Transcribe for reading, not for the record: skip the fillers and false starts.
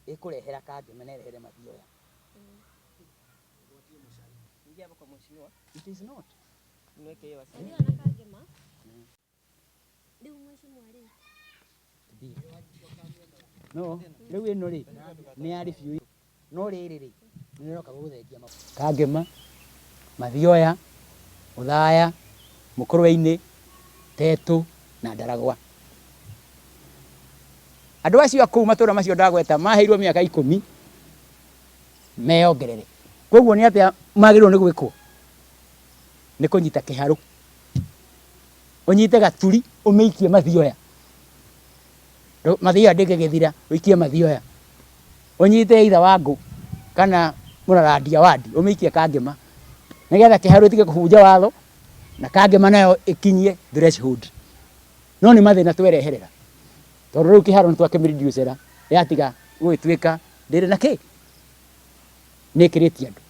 Ĩkũrehera Kangema na ĩrehere Mathioya. Ingia hapo kwa mheshimiwa. It is not. Niweke hiyo wasi. Mathioya na Kangema. Rĩu mheshimiwa rĩ, No, rĩu ĩno rĩ nĩ ya review no rĩrĩ rĩ nĩ rĩroka gũgũthengia Kangema, Mathioya, Othaya, Mũkũrwe-inĩ, Tetũ na Ndaragwa. Andũ acio a kũu matũra macio ndagweta maheirwo mĩaka ikũmi meyongerere. Koguo nĩ atĩa magĩrĩirwo nĩ gwĩkwo? Nĩ kũnyita kĩharũ, ũnyite gaturi ũmĩikie Mathioya. Mathioya ndĩngĩgĩthira, ũikie Mathioya. Ũnyite either Wangũ kana Mũrarandia Wandi ũmĩikie Kangema nĩgetha kĩharũ ĩtige kũbunja watho na Kangema nayo ĩkinyie threshold. No nĩ mathĩna twereherera tondũ rĩu kĩharo nĩ twakĩmĩreducera yatiga gũgĩtuĩka ndĩrĩ na kĩ, nĩ ĩkĩrĩtie andũ.